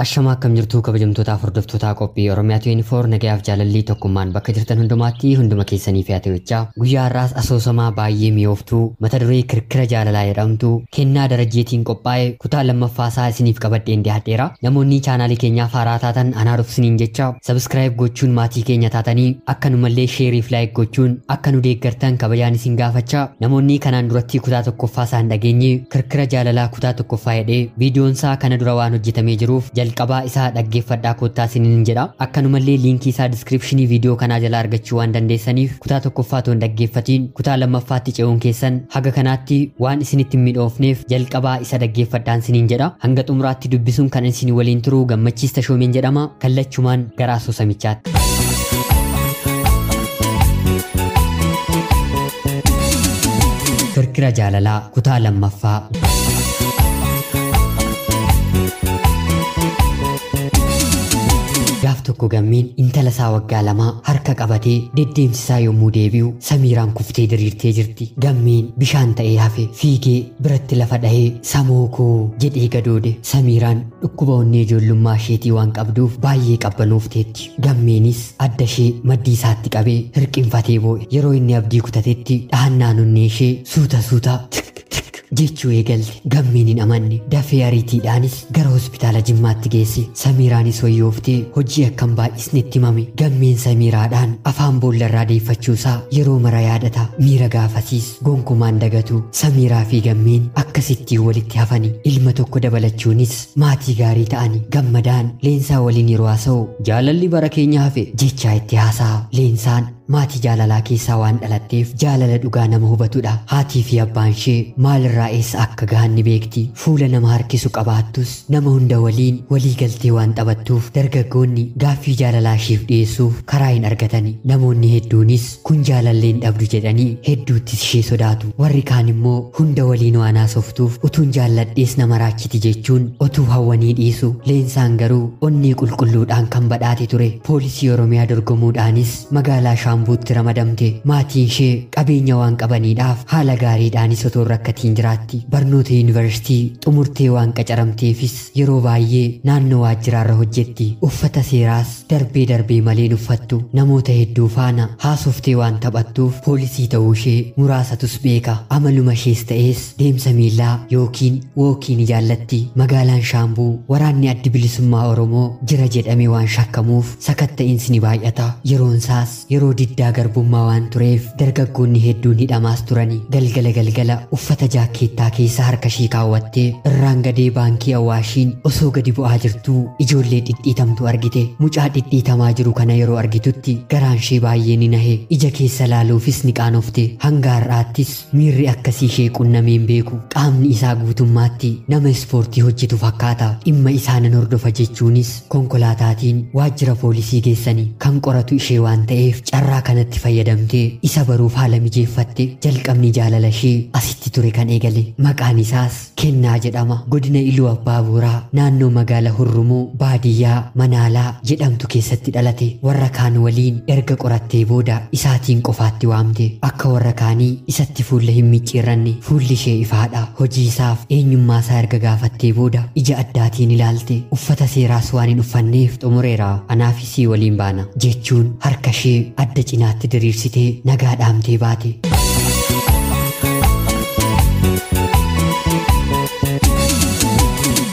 Ashamaa akkam jirtuu kabajamtootaaf hordoftoota qophii Oromiyaa 24 nagayaaf jaalallii tokkummaan bakka jirtan hundumaatti hunduma keessanii fi haata'ichaa guyyaa har'aas asoosamaa baay'ee mi'ooftuu mata duree kirkira jaalalaa jedhamtu kennaa darajjeetiin qophaa'e kutaa lammaffaa isaa isiniif qabadheen dhiyaadheera. Namoonni chaanaalii keenyaaf haaraa taatan anaa dhufsiniin jecha subscribe gochuun maatii keenya taatanii akkanumallee sheerii fi like gochuun akka nu deeggartan kabajaan isin gaafachaa namoonni kanaan duratti kutaa tokkoffaa isaa hin dhageenye kirkira jaalalaa kutaa tokkoffaa jedhee viidiyoon isaa kana dura waan hojjetamee jiruuf jalqabaa isaa dhaggeeffadhaa kottaa isiniin jedha. Akkanumallee liinkii isaa diskiripshinii viidiyoo kanaa jalaa argachuu waan dandeessaniif kutaa tokkoffaa toon dhaggeeffatiin kutaa lammaffaatti ce'uun keessan haga kanaatti waan isinitti hin miidhoofneef jalqabaa isa dhaggeeffadhaan isiniin jedha. Hanga xumuraatti dubbisuun kan isin waliin turu Gammachiis Tashoomeen jedhama. Kallachumaan gara asoosamichaatti. Kirkira jaalalaa kutaa lammaffaa. Gaaf tokko gammeen intala isaa waggaa 2 harka qabatee deddeemsisaa yommuu deebi'u Samiiraan kuftee diriirtee jirti. Gammeen bishaan ta'ee hafe fiigee biratti lafa dhahee samoo koo jedhee gadoode. Samiiraan dhukkuba onnee ijoollummaa isheetii waan qabduuf baay'ee qabbanoofteetti. Gammeenis adda ishee maddii isaatti qabee hirqinfatee boo'e. Yeroo inni abdii kutatetti dhahannaan onnee ishee suuta suuta jechuu eegalte. Gammeen hin amanne. Dafee ariitiidhaanis gara hospitaala Jimmaatti geesse. Samiiraanis wayyooftee hojii akkam baay'isnetti himame. Gammeen Samiiraadhaan afaan boollarraa deeffachuusaa yeroo mara yaadata. Miira gaafasiis gonkumaan dagatu. Samiiraa fi Gammeen akkasittiin walitti hafani. Ilma tokko dabalachuunis maatii gaarii ta'ani. Gammadaan Leensaa waliin yeroo haasa'u jaalalli bara keenya hafe jechaa itti haasa'a. Leensaan maatii jaalalaa keessaa waan dhalatteef jaalala dhugaa nama hubatudha. Haatii fi abbaan ishee maalirraa eessa akka gahan ni beekti. Fuula nama harkisu qabaattus nama hunda waliin walii galtee waan taphattuuf dargaggoonni gaaffii jaalalaa isheef dhiyeessuuf karaa hin argatani. Namoonni hedduunis kun jaalallee hin dhabdu jedhanii hedduuttis ishee sodaatu. Warri kaan immoo hunda waliin waan haasoftuuf utuun jaalladhees nama raachiti jechuun otuu hawwanii dhiisu. Leensaan garuu onnee qulqulluudhaan kan badhaate ture. Poolisii Oromiyaa dorgomuudhaanis magaalaa Shaambuutti ramadamte. Maatiin ishee qabeenya waan qabaniidhaaf haala gaariidhaanis otoo rakkatiin jiraatti. Barnoota yuunivarsiitii xumurtee waan qacaramteefis yeroo baay'ee naannoo waajjiraarra hojjetti. Uffata seeraas darbee darbee maleen uffattu. Namoota hedduu faana haasoftee waan taphattuuf poolisii ta'uu ishee muraasatus beeka. Amaluma ishees ta'es deemsa miillaa yookiin wookii ni jaallatti. Magaalaan Shaambuu waraanni addi bilisummaa Oromoo jira jedhamee waan shakkamuuf sakatta'iinsi ni baay'ata. Yeroon isaas yeroo diddaa garbummaa waan tureef dargaggoonni hedduun hidhamaas turani. Galgala galgala uffata jaakkeettaa keessa harka ishee kaawwattee irraan gadee baankii Awaashiin osoo gadi bu'aa jirtuu ijoollee dhidhiitamtu argite. Mucaa dhidhiitamaa jiru kana yeroo argitutti garaan ishee baay'ee ni nahe. Ija keessa laaluufis ni qaanofte. Hanga har'aattis miirri akkasii ishee qunnamee hin beeku. Qaamni isaa guutummaatti nama ispoortii hojjetu fakkaata. Dhimma isaa nan hordofa jechuunis konkolaataatiin waajjira poolisii geessani. Kan qoratu ishee waan ta'eef carraa kanatti fayyadamtee isa baruuf haala mijeeffatte. Jalqabni jaalala ishee asitti ture kan eegale. Maqaan isaas Kennaa jedhama. Godina Iluu Abbaa Booraa naannoo magaala Hurrumuu baadiyyaa Manaalaa jedhamtu keessatti dhalate. Warra kaan waliin erga qorattee booda isaatiin qofaatti waamte. Akka warra kaanii isatti fuula hin micciirranne. Fuulli ishee ifaadha. Hojii isaaf eenyummaa isaa erga gaafattee booda ija addaatiin ilaalte. Uffata seeraas waan hin uffanneef xumureera, anaafis waliin baana jechuun harka ishee adda cinaatti diriirsitee nagaa dhaamtee baate.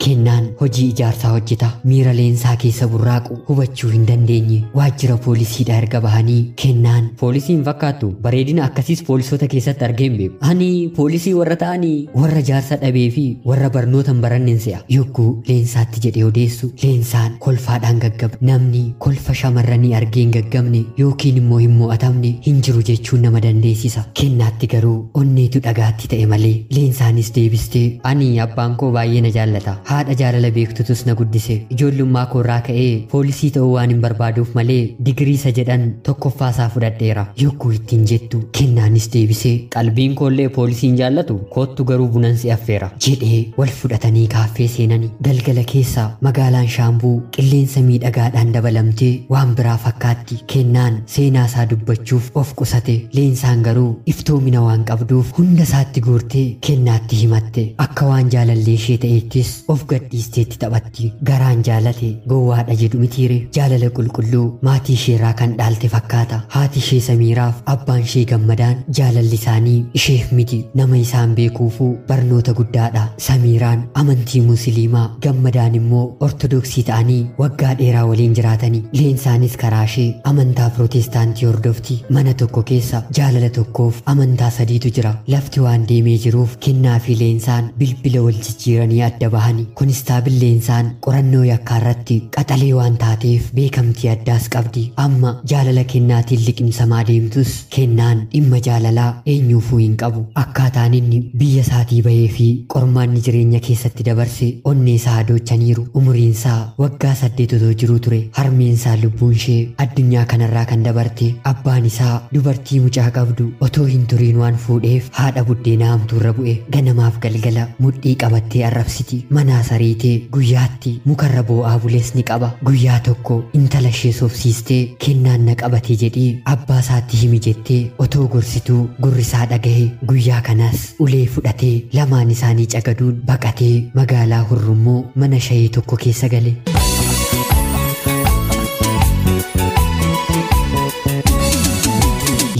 Kennaan hojii ijaarsaa hojjeta. Miira Leensaa keessa burraaqu hubachuu hin dandeenye. Waajjira poolisiidhaa erga bahanii Kennaan poolisiin fakkaattu bareedina akkasiis poolisoota keessatti argee hin beeku. Ani poolisii warra ta'anii warra jaarsa dhabee fi warra barnoota hin baranneen se'a. Yogguu Leensaatti jedhee odeessu Leensaan kolfaadhaan gaggaba. Namni kolfa shamarranii argee hin gaggabne yookiin immoo hin mo'atamne hin jiru jechuun nama dandeessisa. Kennaatti garuu onneetu dhagaatti ta'e malee. Leensaanis deebistee ani abbaan koo baay'ee na jaallata. Haadha jaalala beektutus na guddise. Ijoollummaa koorraa ka'ee poolisii ta'uu waan hin barbaaduuf malee digirii isa jedhan tokkoffaa isaa fudhadheera. Yogguu ittiin jettu Kennaanis deebisee qalbiin koollee poolisiin jaallatu koottu garuu bunan si affeera jedhee wal fudhatanii kaaffee seenani. Galgala keessa magaalaan Shaambuu qilleensa miidhagaadhaan dabalamtee waan biraa fakkaatti. Kennaan seenaa isaa dubbachuuf of qusate. Leensaan garuu iftoomina waan qabduuf hunda isaatti guurtee Kennaatti himatte. Akka waan jaalallee ishee ta'eettis of gadhiistee itti taphatti. Garaan jaalate gowwaadha jedhu mitiire. Jaalala qulqulluu maatii isheerraa kan dhaalte fakkaata. Haati ishee Samiiraaf abbaan ishee Gammadaan jaalalli isaanii isheef miti, nama isaan beekuufuu barnoota guddaadha. Samiiraan amantii Musliimaa, Gammadaan immoo Ortodoksii ta'anii waggaa dheeraa waliin jiraatani. Leensaanis karaa ishee amantaa Pirootestaantii hordofti. Mana tokko keessa jaalala tokkoof amantaa sadiitu jira. Lafti waan deemee jiruuf Kennaa fi Leensaan bilbila wal jijjiiranii adda bahani. Konistaabil Leensaan qorannoo yakkaa irratti qaxalee waan taateef beekamtii addaas qabdi. Amma jaalala Kennaatiin liqimsamaa deemtus Kennaan dhimma jaalalaa eenyuufuu hin qabu. Akkaataan inni biyya isaatii bahee fi qormaanni jireenya keessatti dabarse onnee isaa adoochaniiru. Umuriin isaa waggaa 8 otoo jiruu ture. Harmeen isaa lubbuun ishee addunyaa kanarraa kan dabarte. Abbaan isaa dubartii mucaa qabdu otoo hin turiin waan fuudheef haadha buddeenaa hamtuurra bu'e. Ganamaaf galgala mudhii qabattee arrabsiti. Manaa sariitee guyyaatti mukarra boo'aa bulees ni qaba. Guyyaa tokko intala ishee soofsiistee Kennaan na qabate jedhii abbaa isaatti himi jettee otoo gorsituu gurri isaa dhagahe. Guyyaa kanas ulee fudhatee lamaan isaanii cagaduun baqatee magaalaa Hurrummoo mana shayii tokko keessa gale.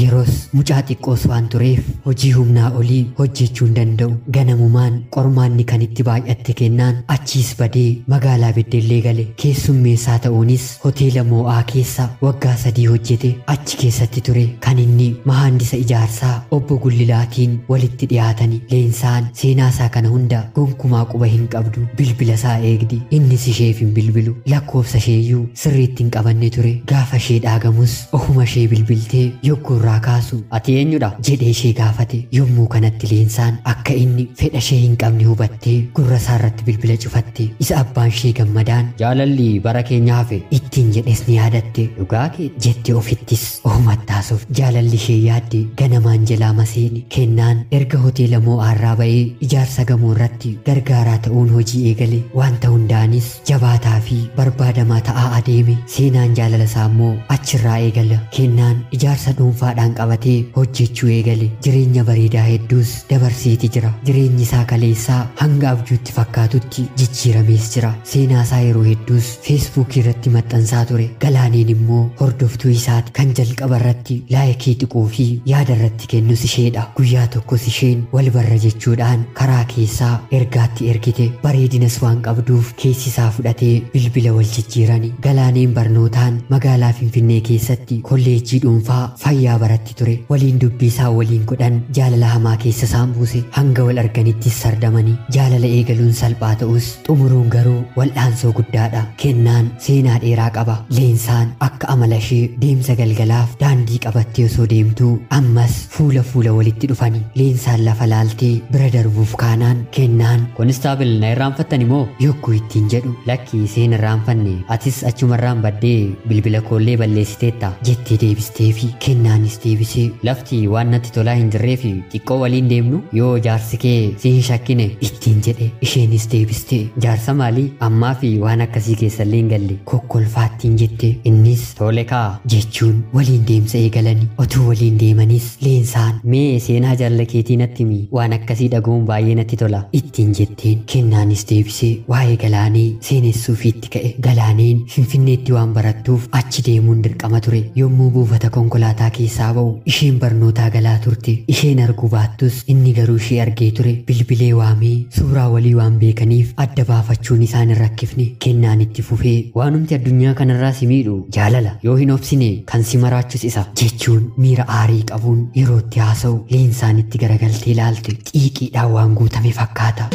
Yeroos mucaa xiqqoos waan tureef hojii humnaa olii hojjechuu hin danda'u. Ganamumaan qormaanni kan itti baay'atte Kennaan achiis badee magaalaa Beddellee gale. Keessummeessaa ta'uunis hoteela Moo'aa keessa waggaa 3 hojjete. Achi keessatti ture kan inni mahaandisa ijaarsaa obbo Gullilaatiin walitti dhiyaatani. Leensaan seenaa isaa kana hunda gonkumaa quba hin qabdu. Bilbila isaa eegdi. Innis isheef hin bilbilu. Lakkoofsa isheeyyuu sirriitti hin qabanne ture. Gaafa ishee dhaagamus ofuma ishee bilbiltee yogguu irraa kaasu ati eenyudha jedhee ishee gaafate. Yommuu kanatti Leensaan akka inni fedha ishee hin qabne hubattee gurra isaa irratti bilbila cufatte. Isa abbaan ishee Gammadaan jaalalli bara keenya hafe ittiin jedhes ni yaadatte. Dhugaa kee jette ofittis ofumatti haasofte. Jaalalli ishee yaadde ganamaan jalaa maseeni. Kennaan erga hoteela Moo'aarraa ba'ee ijaarsa gamoo irratti gargaaraa ta'uun hojii eegale. Wanta hundaanis jabaataa fi barbaadamaa ta'aa adeeme. Seenaan jaalala isaa immoo achirraa eegala. Kennaan ijaarsa dhuunfaadhaan qabatee hojjechuu eegale. Jireenya bareedaa hedduus dabarseeti jira. Jireenyi isaa kaleessaa hanga abjuutti fakkaatutti jijjiiramees jira. Seenaa isaa yeroo hedduus Feesbuukii irratti maxxansaa ture. Galaaneen immoo hordoftuu isaati. Kan jalqaba irratti laayikii tuquu fi yaada irratti kennus isheedha. Guyyaa tokkos isheen wal barra jechuudhaan karaa keessaa ergaatti ergite. Bareedinas waan qabduuf keessi isaa fudhatee bilbila wal jijjiirani. Galaaneen barnootaan magaalaa Finfinnee keessatti kolleejjii dhuunfaa fayyaa baratti ture. Waliin dubbii isaa waliin godhan jaalala hamaa keessa isaan buuse. Hanga wal arganittis sardamanii. Jaalala eegaluun salphaa ta'us xumuruun garuu wal'aansoo guddaadha. Kennaan seenaa dheeraa qaba. Leensaan akka amala ishee deemsa galgalaaf daandii qabattee osoo deemtuu ammas fuula fuula walitti dhufani. Leensaan lafa laaltee bira darbuuf kaanaan Kennaan konistaabil na irraanfattani moo yogguu ittiin jedhu lakki seen irraanfanne atis achumarraan baddee bilbila koollee balleessiteetta jettee deebistee fi Kennaanis deebisee lafti waan natti tolaa hin jirree fi xiqqoo waliin deemnu yoo jaarsi kee si hin shakkine ittiin jedhe. Isheenis deebistee jaarsa maalii ammaa fi waan akkasii keessallee hin galle kokkolfaattiin jette. Innis tole kaa jechuun waliin deemsa eegalani. Otuu waliin deemanis Leensaan mee seenaa jaalala keetii natti himi, waan akkasii dhaga'uun baay'ee natti tola ittiin jetteen. Kennaanis deebisee waa'ee Galaanee seenessuufi itti ka'e. Galaaneen Finfinneetti waan barattuuf achi deemuun dirqama ture. Yommuu buufata konkolaataa keessaa ba'u isheen barnootaa galaa turte. Isheen arguu baattus inni garuu ishee argee ture. Bilbilee waamee suuraa walii waan beekaniif adda baafachuun isaan hin rakkifne. Kennaan itti fufee waanumti addunyaa kanarraa si miidhu jaalala, yoo hin obsine kan si maraachus isa jechuun miira aarii qabuun yeroo itti haasa'u Leensaan itti garagaltee ilaalte. Xiiqiidhaan waan guutame fakkaata.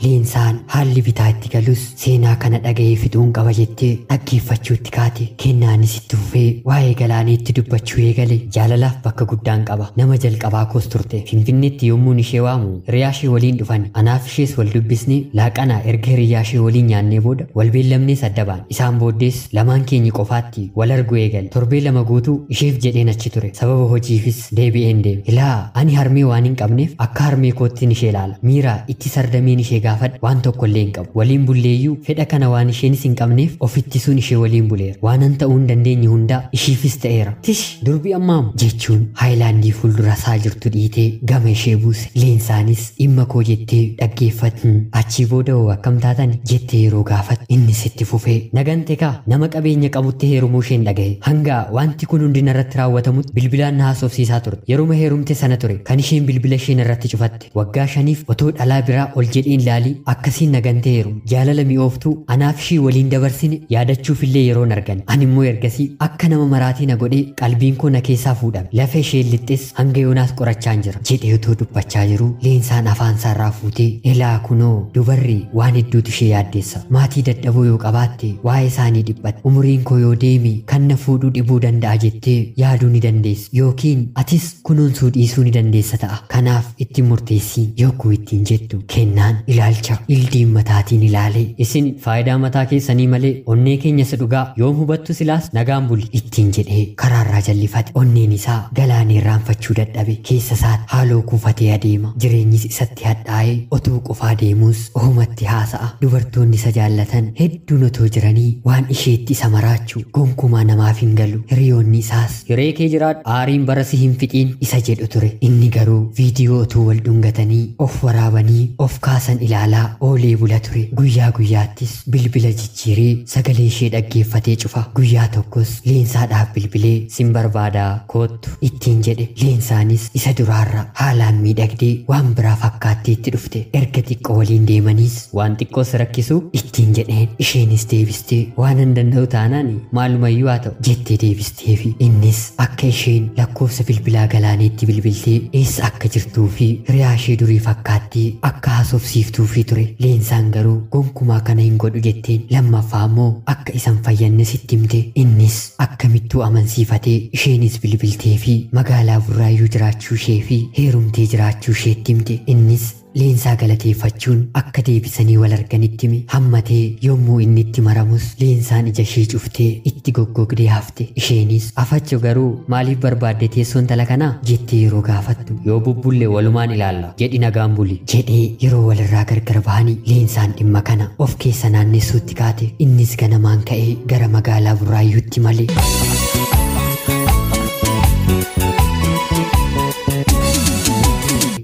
Leensaan haalli bitaa itti galus seenaa kana dhaga'ee fixuun qaba jettee dhaggeeffachuutti kaate. Kennaanis itti fufee waa'ee Galaaneetti dubbachuu eegale. Jaalalaaf bakka guddaan qaba. Nama jalqabaa koos turte. Finfinneetti yommuun ishee waamu hiriyaa ishee waliin dhufan. Anaaf ishees wal dubbisne laaqana erga hiriyaa ishee waliin nyaannee booda wal beellamnees adda baane. Isaan booddees lamaan keenya qofaatti wal arguu eegale. Torbee 2 guutuu isheef jedheen achi ture. Sababa hojiifis deebi'een deeme. Ilaa ani harmee waan hin qabneef akka harmee koottiin ishee ilaala. Miira itti sardameen ishee gaafadha waan tokko illee hin qabu. Waliin bulleeyyuu fedha kana waan isheenis hin qabneef ofittisuun ishee waliin buleera. Waanan ta'uu hin dandeenye hundaa ishiifis ta'eera. Tish durbi ammaamu jechuun haayilaandii fuuldura isaa jirtu dhiitee gama ishee buuse. Leensaanis dhimma koo jettee dhaggeeffatte. Achii booda hoo akkam taatan jettee yeroo gaafatte innis itti fufee nagante kaa nama qabeenya qabutti heerumuu isheen dhagaye. Hanga wanti kun hundi narratti raawwatamutti bilbilaan na haasofsiisaa turte. Yeruma heerumte sana ture kan isheen bilbila isheen irratti cufatte. Waggaa 5 otoo dhalaa biraa ol jedheen laalii akkasiin nagante heerume. Jaalala mi'ooftuu anaaf ishii waliin dabarsine yaadachuuf illee yeroon argan. Ani immoo ergasii akka nama maraatii na godhee qalbiin koo na keessaa fuudhame. Lafa isheen lixxes hanga yoonaas qorachaan jira jedhee otoo dubbachaa jiru Leensaan afaan isaarraa fuutee elaa kunoo dubarri waan hedduutu ishee yaaddeessa. Maatii dadhaboo yoo qabaatte waa'ee isaanii dhiphatte. Umuriin koo yoo deeme kan na fuudhuu dhibuu danda'a jettee yaaduu ni dandeessi. Yookiin atis kunuunsuu dhiisuu ni dandeessa ta'a. Kanaaf itti murteessii yogguu ittiin jettu Kennaan ilaalcha ildiin mataatiin ilaalee isin faayidaa mataa keessanii malee onnee keenya isa dhugaa yoom hubattu silaas nagaan buli ittiin jedhee karaarraa jallifate. Onneen isaa galaana irraanfachuu dadhabe. Keessa isaatti haaloo kuufatee adeema. Jireenyis isatti hadhaa'ee otoo qofaa deemuus ofumatti haasa'a. Dubartoonni isa jaallatan hedduun otoo jiranii waan isheetti isa maraachuu gonkumaa namaaf hin galu. Hiriyoonni isaas hiree kee jiraadhu aariin bara si hin fixiin isa jedhu ture. Inni garuu viidiyoo otoo wal dhungatanii of waraabanii of kaasan ilaalaa oolee bula ture. Guyyaa guyyaattis bilbila jijjiiree sagalee ishee dhaggeeffatee cufa. Guyyaa tokkos Leensaadhaaf bilbilee sin barbaadaa koottu ittiin jedhe. Leensaanis isa duraarra haalaan miidhagdee waan biraa fakkaattee itti dhufte. Erga xiqqoo waliin deemaniis waan xiqqoo si rakkisu ittiin jedheen. Isheenis deebistee waan hin danda'u taanaan maalumayyuu haa ta'u jettee deebisteefi innis akka isheen lakkoofsa bilbilaa Galaaneetti bilbiltee eessa akka jirtuu fi hiriyaa ishee durii fakkaattee akka haasofsiiftuufi ture. Leensaan garuu gonkumaa kana hin godhu jetteen. Lammaffaa immoo akka isan fayyanne sitti himte. Innis akkamittuu amansiifatee isheenis bilbiltee fi magaalaa Burraayyuu jiraachuu ishee fi heerumtee jiraachuu isheetti himte. Innis Leensaa galateeffachuun akka deebisanii wal arganitti hime. Hammatee yommuu inni itti maramus Leensaan ija ishee cuftee itti goggogdee hafte. Isheenis afacho garuu maaliif barbaadde teessoon tala kanaa jettee yeroo gaafattu yoo bubbulle walumaan ilaalla jedhi nagaan buli jedhee yeroo walirraa gargar bahanii Leensaan dhimma kana of keessa naannessuutti kaate. Innis ganamaan ka'ee gara magaalaa Burraayyuutti male.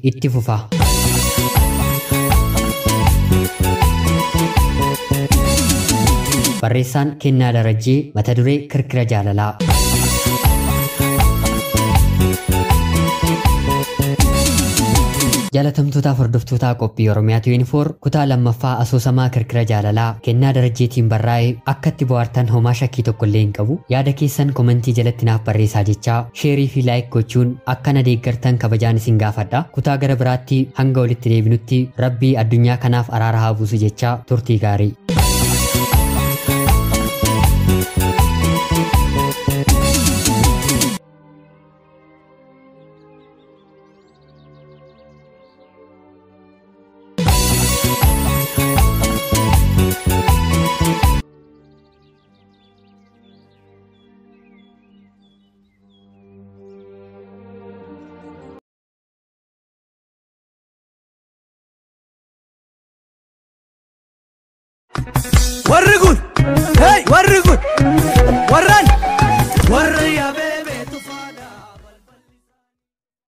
Itti fufa. Barreessaan Kennaa Darajjee mata duree Kirkira Jaalalaa. Jaalatamtootaaf hordoftootaa qophii Oromiyaa 24 kutaa lammaffaa asoosamaa Kirkira Jaalalaa Kennaa Darajjeetiin barraa'e akka itti bohaartan homaa shakkii tokko illee hin qabu. Yaada keessan komentii jalatti naaf barreessaa jechaa sheerii fi laayik gochuun akka na deeggartan kabajaan isin gaafadha. Kutaa gara biraatti hanga walitti deebinutti Rabbii addunyaa kanaaf araara haa buusu jechaa turtii gaarii. Warri kun, hey, warri kun.